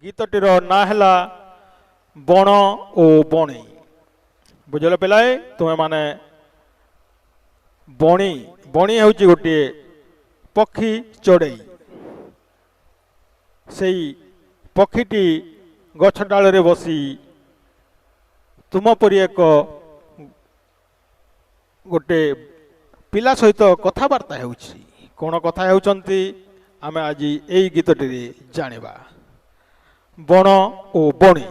ଗୀତଟିର ନାଁ ହେଲା ବଣ ଓ ବଣି। ବୁଝିଲ ପିଲାଏ? ତୁମେମାନେ ବଣି, ବଣି ହେଉଛି ଗୋଟିଏ ପକ୍ଷୀ ଚଢ଼େଇ। ସେଇ ପକ୍ଷୀଟି ଗଛ ଡାଳରେ ବସି ତୁମ ପରି ଏକ ଗୋଟେ ପିଲା ସହିତ କଥାବାର୍ତ୍ତା ହେଉଛି। କ'ଣ କଥା ହେଉଛନ୍ତି, ଆମେ ଆଜି ଏଇ ଗୀତଟିରେ ଜାଣିବା। ବଣ ଓ ବଣି।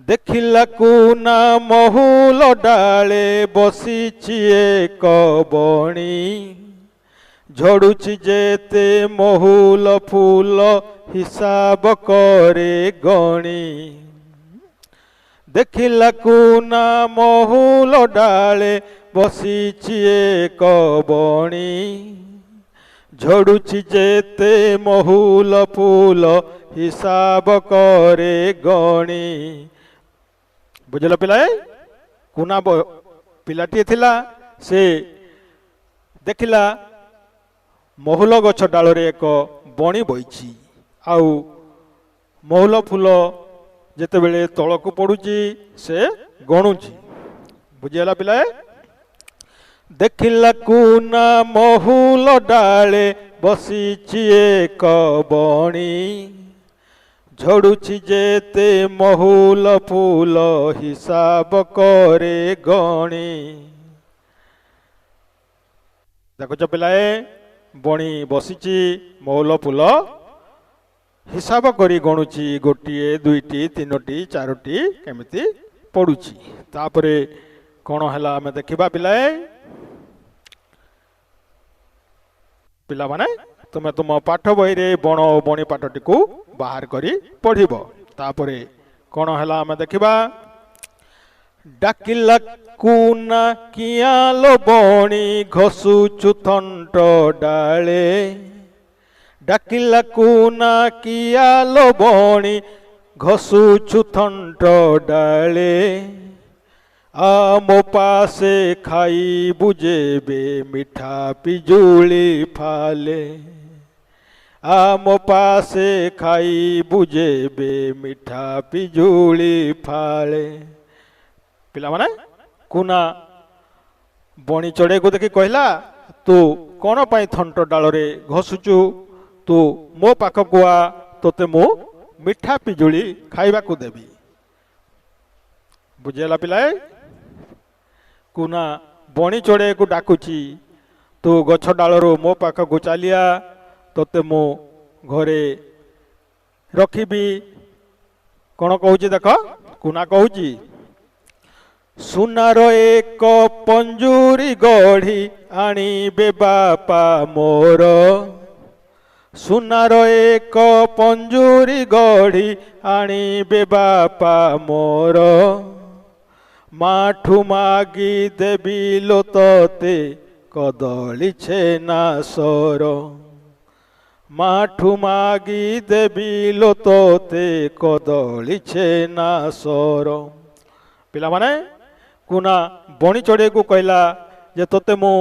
ଦେଖିଲାକୁ ନା ମହୁଲ ଡାଳେ ବସିଛି ଏକ ବଣି, ଝଡୁଛି ଯେତେ ମହୁଲ ଫୁଲ ହିସାବ କରେ ଗଣି। ଦେଖିଲାକୁ ନା ମହୁଲ ଡାଳେ ବସିଛି ଏକ ବଣି, ଝଡୁଛି ଯେତେ ମହୁଲ ଫୁଲ ହିସାବ କରେ ଗଣି। ବୁଝିଲ ପିଲାଏ? କୁନା ପିଲାଟିଏ ଥିଲା, ସେ ଦେଖିଲା ମହୁଲ ଗଛ ଡାଳରେ ଏକ ବଣି ବଇଛି, ଆଉ ମହୁଲ ଫୁଲ ଯେତେବେଳେ ତଳକୁ ପଡୁଛି ସେ ଗଣୁଛି। ବୁଝିଗଲା ପିଲାଏ? ଦେଖିଲାକୁ ନା ମହୁଲ ଡାଳେ ବସିଛି ଏକ ବଣି, ଝଡୁଛି ଯେତେ ମହୁଲ ଫୁଲ ହିସାବ କରେ ଗଣି। ଦେଖୁଛ ପିଲାଏ, ବଣି ବସିଛି, ମହୁଲ ଫୁଲ ହିସାବ କରି ଗଣୁଛି, ଗୋଟିଏ, ଦୁଇଟି, ତିନୋଟି, ଚାରୋଟି କେମିତି ପଡୁଛି। ତାପରେ କ'ଣ ହେଲା ଆମେ ଦେଖିବା ପିଲାଏ। ପିଲାମାନେ, ତୁମେ ତୁମ ପାଠ ବହିରେ ବଣ ଓ ବଣି ପାଠଟିକୁ ବାହାର କରି ପଢ଼ିବ। ତାପରେ କ'ଣ ହେଲା ଆମେ ଦେଖିବା। ଡାକିଲା କୁନା, କିଆଲୋ ବଣି ଘଷୁଛୁ ଥଣ୍ଟ ଡାଳେ? ଡାକିଲା କୁନା, କିଆଲୋ ବଣି ଘଷୁଛୁ ଥଣ୍ଟ ଡାଳେ? ଆମ ପାଶେ ଖାଇବୁ ଯେବେ ମିଠା ପିଜୁଳି ଫାଲେ, ଆମ ପାଶେ ଖାଇବୁ ଯେବେ ମିଠା ପିଜୁଳି ଫାଳେ। ପିଲାମାନେ, କୁନା ବଣି ଚଢ଼େଇକୁ ଦେଖି କହିଲା, ତୁ କ'ଣ ପାଇଁ ଥଣ୍ଟ ଡାଳରେ ଘଷୁଛୁ? ତୁ ମୋ ପାଖକୁ ଆ, ତୋତେ ମୁଁ ମିଠା ପିଜୁଳି ଖାଇବାକୁ ଦେବି। ବୁଝିହେଲା ପିଲାଏ? କୁନା ବଣି ଚଢ଼େଇକୁ ଡାକୁଛି, ତୁ ଗଛ ଡାଳରୁ ମୋ ପାଖକୁ ଚାଲିଆ, ତୋତେ ମୁଁ ଘରେ ରଖିବି। କ'ଣ କହୁଛି ଦେଖ। କୁନା କହୁଛି, ସୁନାର ଏକ ପଞ୍ଜୁରୀ ଗଢ଼ି ଆଣିବେ ବାପା ମୋର, ସୁନାର ଏକ ପଞ୍ଜୁରୀ ଗଢ଼ି ଆଣିବେ ବାପା ମୋର, ମାଠୁ ମାଗି ଦେବି ଲୋ ତତେ କଦଳୀ ଛେନା ସର, ମାଠୁ ମାଗି ଦେବି ଲୋ ତୋତେ କଦଳୀ ଛେନା ସର। ପିଲାମାନେ, କୁନା ବଣି ଚଢ଼େଇକୁ କହିଲା ଯେ ତୋତେ ମୁଁ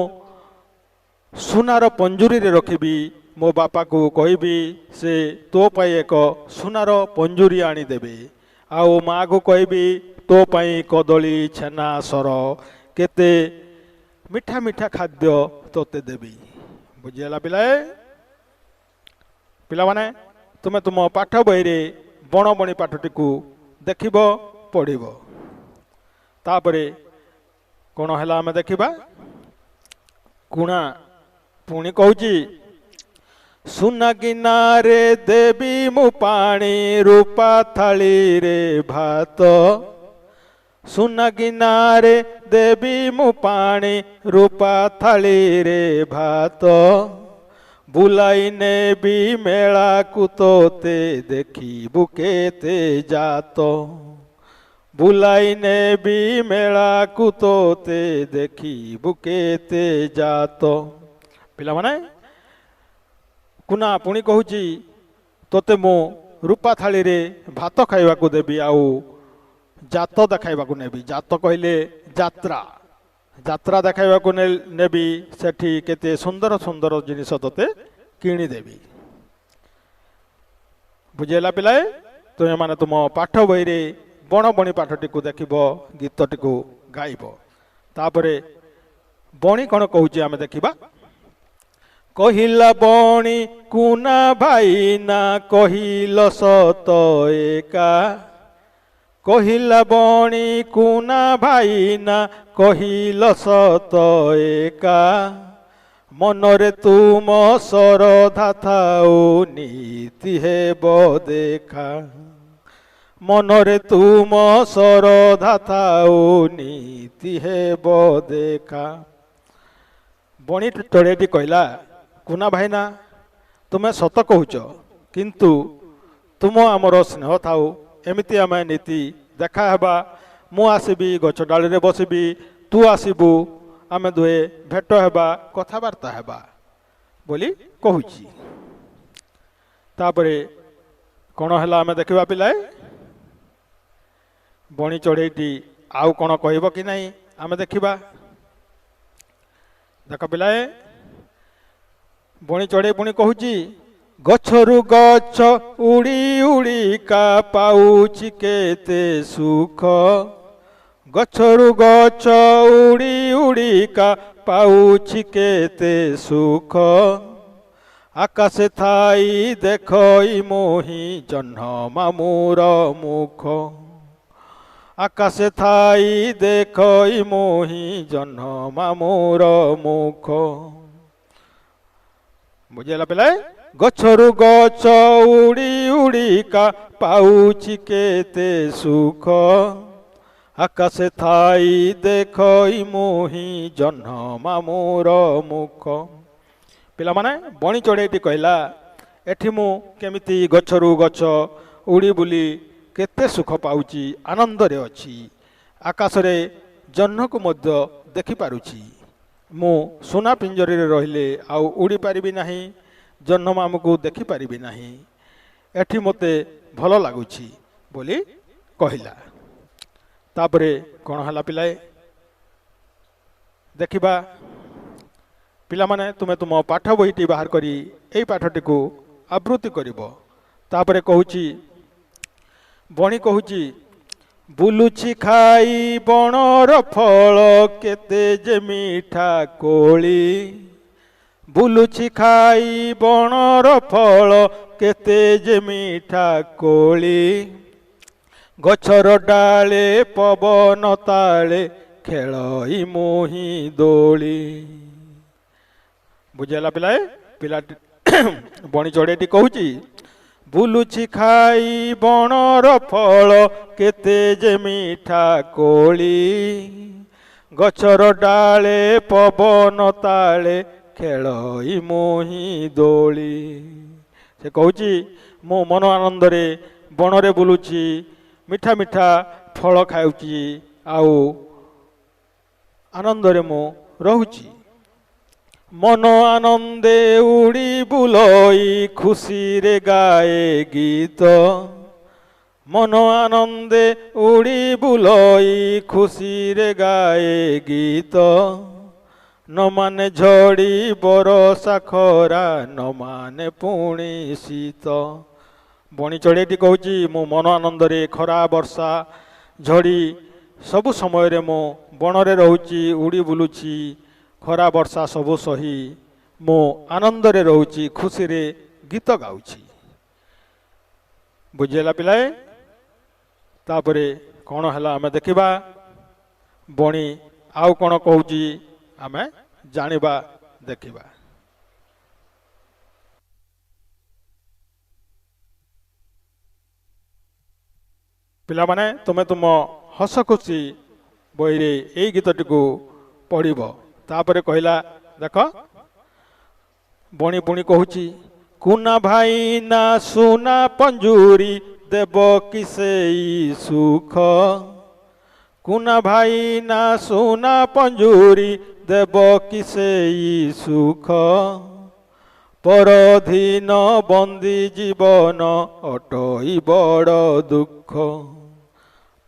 ସୁନାର ପଞ୍ଜୁରୀରେ ରଖିବି, ମୋ ବାପାକୁ କହିବି ସେ ତୋ ପାଇଁ ଏକ ସୁନାର ପଞ୍ଜୁରୀ ଆଣିଦେବେ, ଆଉ ମାଆକୁ କହିବି ତୋ ପାଇଁ କଦଳୀ ଛେନା ସର କେତେ ମିଠା ମିଠା ଖାଦ୍ୟ ତୋତେ ଦେବି। ବୁଝିହେଲା ପିଲାଏ? ପିଲାମାନେ, ତୁମେ ତୁମ ପାଠ ବହିରେ ବଣ ବଣି ପାଠଟିକୁ ଦେଖିବ, ପଢ଼ିବ। ତାପରେ କ'ଣ ହେଲା ଆମେ ଦେଖିବା। କୁଣା ପୁଣି କହୁଛି, ସୁନା ଗିନାରେ ଦେବି ମୁଁ ପାଣି, ରୂପା ଥାଳିରେ ଭାତ, ସୁନା ଗିନାରେ ଦେବି ମୁଁ ପାଣି, ରୂପା ଥାଳିରେ ଭାତ, ବୁଲାଇ ନେବି ମେଳାକୁ ତୋତେ ଦେଖିବୁ କେତେ ଜାତ, ବୁଲାଇ ନେବି ମେଳାକୁ ତୋତେ ଦେଖିବୁ କେତେ ଜାତ। ପିଲାମାନେ, କୁନା ପୁଣି କହୁଛି, ତୋତେ ମୁଁ ରୂପା ଥାଳିରେ ଭାତ ଖାଇବାକୁ ଦେବି ଆଉ ଜାତ ଦେଖାଇବାକୁ ନେବି। ଜାତ କହିଲେ ଯାତ୍ରା। ଯାତ୍ରା ଦେଖାଇବାକୁ ନେବି, ସେଠି କେତେ ସୁନ୍ଦର ସୁନ୍ଦର ଜିନିଷ ତୋତେ କିଣିଦେବି। ବୁଝିହେଲା ପିଲାଏ? ତୁମେମାନେ ତୁମ ପାଠ ବହିରେ ବଣ ବଣି ପାଠଟିକୁ ଦେଖିବ, ଗୀତଟିକୁ ଗାଇବ। ତାପରେ ବଣି କ'ଣ କହୁଛି ଆମେ ଦେଖିବା। କହିଲା ବଣି କୁନା ଭାଇନା କହିଲ ସତ ଏକା, କହିଲା ବଣି କୁନା ଭାଇନା କହିଲ ସତ ଏକା, ମନରେ ତୁମ ଶରଧା ଥାଉ ନୀତି ହେବ ଦେଖା, ମନରେ ତୁମ ଶରଧା ଥାଉ ନୀତି ହେବ ଦେଖା। ବଣି ଚଢ଼େଇଟି କହିଲା, କୁନା ଭାଇନା ତୁମେ ସତ କହୁଛ, କିନ୍ତୁ ତୁମ ଆମର ସ୍ନେହ ଥାଉ, ଏମିତି ଆମେ ନୀତି ଦେଖା ହେବା। ମୁଁ ଆସିବି, ଗଛ ଡାଳିରେ ବସିବି, ତୁ ଆସିବୁ, ଆମେ ଦୁହେଁ ଭେଟ ହେବା, କଥାବାର୍ତ୍ତା ହେବା ବୋଲି କହୁଛି। ତାପରେ କ'ଣ ହେଲା ଆମେ ଦେଖିବା ପିଲାଏ। ବଣି ଚଢ଼େଇଟି ଆଉ କ'ଣ କହିବ କି ନାହିଁ ଆମେ ଦେଖିବା। ଦେଖ ପିଲାଏ, ବଣି ଚଢ଼େଇ ପୁଣି କହୁଛି, ଗଛରୁ ଗଛ ଉଡ଼ି ଉଡ଼ିକା ପାଉଛି କେତେ ସୁଖ, ଗଛରୁ ଗଛ ଉଡ଼ି ଉଡ଼ିକା ପାଉଛି କେତେ ସୁଖ, ଆକାଶେ ଥାଇ ଦେଖଇ ମୋହି ଜହ୍ନ ମାମୁର ମୁଖ, ଆକାଶେ ଥାଇ ଦେଖଇ ମୋହି ଜହ୍ନ ମାମୁର ମୁଖ। ବୁଝିହେଲା ପିଲାଏ? ଗଛରୁ ଗଛ ଉଡ଼ି ଉଡ଼ିକା ପାଉଛି କେତେ ସୁଖ, ଆକାଶେ ଥାଇ ଦେଖଇ ମୋହି ଜହ୍ନ ମାମୁର ମୁଖ। ପିଲାମାନେ, ବଣି ଚଢ଼େଇଟି କହିଲା, ଏଠି ମୁଁ କେମିତି ଗଛରୁ ଗଛ ଉଡ଼ି ବୁଲି କେତେ ସୁଖ ପାଉଛି, ଆନନ୍ଦରେ ଅଛି, ଆକାଶରେ ଜହ୍ନକୁ ମଧ୍ୟ ଦେଖିପାରୁଛି। ମୁଁ ସୁନା ପିଞ୍ଜରରେ ରହିଲେ ଆଉ ଉଡ଼ି ପାରିବି ନାହିଁ, ଜହ୍ନ ମାମୁକୁ ଦେଖିପାରିବି ନାହିଁ, ଏଠି ମୋତେ ଭଲ ଲାଗୁଛି ବୋଲି କହିଲା। ତାପରେ କ'ଣ ହେଲା ପିଲାଏ ଦେଖିବା। ପିଲାମାନେ, ତୁମେ ତୁମ ପାଠ ବହିଟି ବାହାର କରି ଏଇ ପାଠଟିକୁ ଆବୃତ୍ତି କରିବ। ତାପରେ କହୁଛି, ବଣି କହୁଛି, ବୁଲୁଛି ଖାଇ ବଣର ଫଳ କେତେ ଯେ ମିଠା କୋଳି, ବୁଲୁଛି ଖାଇ ବଣର ଫଳ କେତେ ଯେ ମିଠା କୋଳି, ଗଛର ଡାଳେ ପବନ ତାଳେ ଖେଳଇ ମୁହିଁ ଦୋଳି। ବୁଝିହେଲା ପିଲାଏ? ପିଲାଟି ବଣି ଚଢ଼େଇଟି କହୁଛି, ବୁଲୁଛି ଖାଇ ବଣର ଫଳ କେତେ ଯେ ମିଠା କୋଳି, ଗଛର ଡାଳେ ପବନ ତାଳେ ଖେଳଇ ମୁହିଁ ଦୋଳି। ସେ କହୁଛି, ମୁଁ ମନ ଆନନ୍ଦରେ ବଣରେ ବୁଲୁଛି, ମିଠା ମିଠା ଫଳ ଖାଉଛି ଆଉ ଆନନ୍ଦରେ ମୁଁ ରହୁଛି। ମନ ଆନନ୍ଦେ ଉଡ଼ି ବୁଲଇ ଖୁସିରେ ଗାଏ ଗୀତ, ମନ ଆନନ୍ଦେ ଉଡ଼ି ବୁଲଇ ଖୁସିରେ ଗାଏ ଗୀତ, ନ ମାନେ ଝଡ଼ି ବରଷା ଖରା ନ ମାନେ ପୁଣି ଶୀତ। ବଣି ଚଢ଼େଇଟି କହୁଛି, ମୁଁ ମନ ଆନନ୍ଦରେ ଖରା ବର୍ଷା ଝଡ଼ି ସବୁ ସମୟରେ ମୁଁ ବଣରେ ରହୁଛି, ଉଡ଼ି ବୁଲୁଛି, ଖରା ବର୍ଷା ସବୁ ସହି ମୁଁ ଆନନ୍ଦରେ ରହୁଛି, ଖୁସିରେ ଗୀତ ଗାଉଛି। ବୁଝିହେଲା ପିଲାଏ? ତାପରେ କ'ଣ ହେଲା ଆମେ ଦେଖିବା। ବଣି ଆଉ କ'ଣ କହୁଛି ଆମେ ଜାଣିବା, ଦେଖିବା। ପିଲାମାନେ, ତୁମେ ତୁମ ହସ ଖୁସି ବହିରେ ଏଇ ଗୀତଟିକୁ ପଢ଼ିବ। ତାପରେ କହିଲା, ଦେଖ ବଣି ପୁଣି କହୁଛି, କୁନା ଭାଇନା ସୁନା ପଞ୍ଜୁରୀ ଦେବ କି ସେଇ ସୁଖ, କୁନା ଭାଇନା ସୁନା ପଞ୍ଜୁରୀ ଦେବ କି ସେଇ ସୁଖ, ପରଧୀନ ବନ୍ଦୀ ଜୀବନ ଅଟଇ ବଡ଼ ଦୁଃଖ,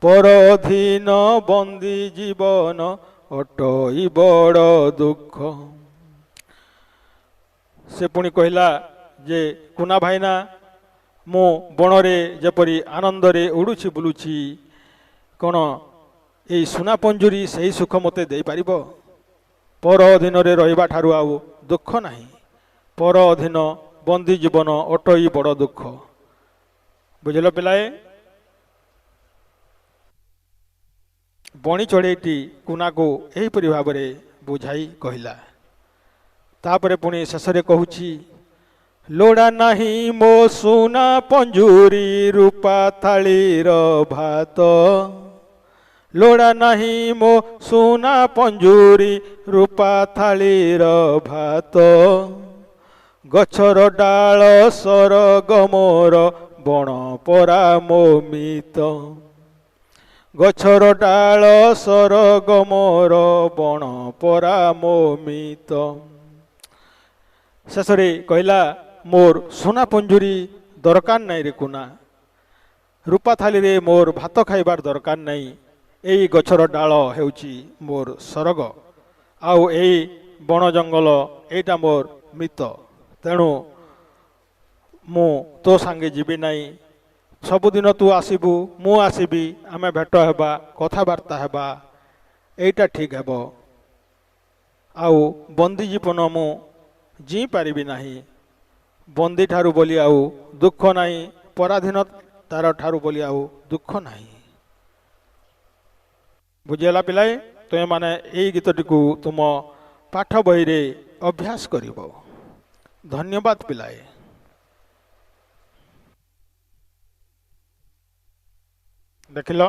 ପରଧୀନ ବନ୍ଦୀ ଜୀବନ ଅଟଇ ବଡ଼ ଦୁଃଖ। ସେ ପୁଣି କହିଲା ଯେ କୁନା ଭାଇନା, ମୁଁ ବଣରେ ଯେପରି ଆନନ୍ଦରେ ଉଡ଼ୁଛି ବୁଲୁଛି, କ'ଣ ଏଇ ସୁନା ପଞ୍ଜୁରୀ ସେହି ସୁଖ ମୋତେ ଦେଇପାରିବ? ପର ଅଧୀନରେ ରହିବା ଠାରୁ ଆଉ ଦୁଃଖ ନାହିଁ। ପର ଅଧୀନ ବନ୍ଦୀ ଜୀବନ ଅଟଇ ବଡ଼ ଦୁଃଖ। ବୁଝିଲ ପିଲାଏ? ବଣି ଚଢ଼େଇଟି କୁନାକୁ ଏହିପରି ଭାବରେ ବୁଝାଇ କହିଲା। ତାପରେ ପୁଣି ଶେଷରେ କହୁଛି, ଲୋଡ଼ା ନାହିଁ ମୋ ସୁନା ପଞ୍ଜୁରୀ ରୂପା ଥାଳିର ଭାତ, ଲୋଡ଼ା ନାହିଁ ମୋ ସୁନା ପଞ୍ଜୁରୀ ରୂପା ଥାଳିର ଭାତ, ଗଛର ଡାଳ ସରଗ ମୋର ବଣ ପରା ମୋ ମିତ, ଗଛର ଡାଳ ସରଗ ମୋର ବଣ ପରା ମୋ ମିତ। ଶେଷରେ କହିଲା, ମୋର ସୁନା ପଞ୍ଜୁରୀ ଦରକାର ନାହିଁ ରେ କୁନା, ରୂପା ଥାଳିରେ ମୋର ଭାତ ଖାଇବାର ଦରକାର ନାହିଁ। ଏଇ ଗଛର ଡାଳ ହେଉଛି ମୋର ସରଗ, ଆଉ ଏଇ ବଣ ଜଙ୍ଗଲ ଏଇଟା ମୋର ମିତ। ତେଣୁ ମୁଁ ତୋ ସାଙ୍ଗେ ଯିବି ନାହିଁ। ସବୁଦିନ ତୁ ଆସିବୁ, ମୁଁ ଆସିବି, ଆମେ ଭେଟ ହେବା, କଥାବାର୍ତ୍ତା ହେବା, ଏଇଟା ଠିକ୍ ହେବ। ଆଉ ବନ୍ଦୀ ଜୀବନ ମୁଁ ଜିଇଁ ପାରିବି ନାହିଁ। ବନ୍ଦୀ ଠାରୁ ବୋଲି ଆଉ ଦୁଃଖ ନାହିଁ, ପରାଧୀନତାର ଠାରୁ ବୋଲି ଆଉ ଦୁଃଖ ନାହିଁ। ବୁଝିହେଲା ପିଲାଏ? ତୁମେମାନେ ଏଇ ଗୀତଟିକୁ ତୁମ ପାଠ ବହିରେ ଅଭ୍ୟାସ କରିବ। ଧନ୍ୟବାଦ ପିଲାଏ। ଦେଖିଲ,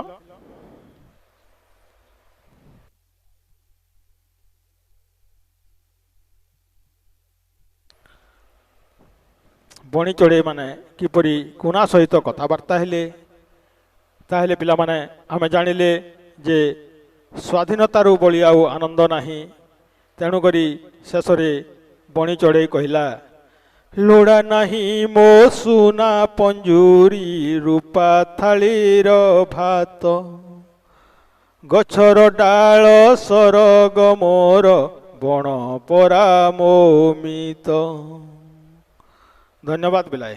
ବଣି ଚଢ଼େଇମାନେ କିପରି କୁନା ସହିତ କଥାବାର୍ତ୍ତା ହେଲେ। ତାହେଲେ ପିଲାମାନେ, ଆମେ ଜାଣିଲେ ଯେ ସ୍ୱାଧୀନତାରୁ ବଳି ଆଉ ଆନନ୍ଦ ନାହିଁ। ତେଣୁକରି ଶେଷରେ ବଣି ଚଢ଼େଇ କହିଲା, ଲୋଡ଼ା ନାହିଁ ମୋ ସୁନା ପଞ୍ଜୁରୀ ରୂପା ଥାଳିର ଭାତ, ଗଛର ଡାଳ ସରଗ ମୋର ବଣ ପରା ମୋ ମିତ। ଧନ୍ୟବାଦ ପିଲାଏ।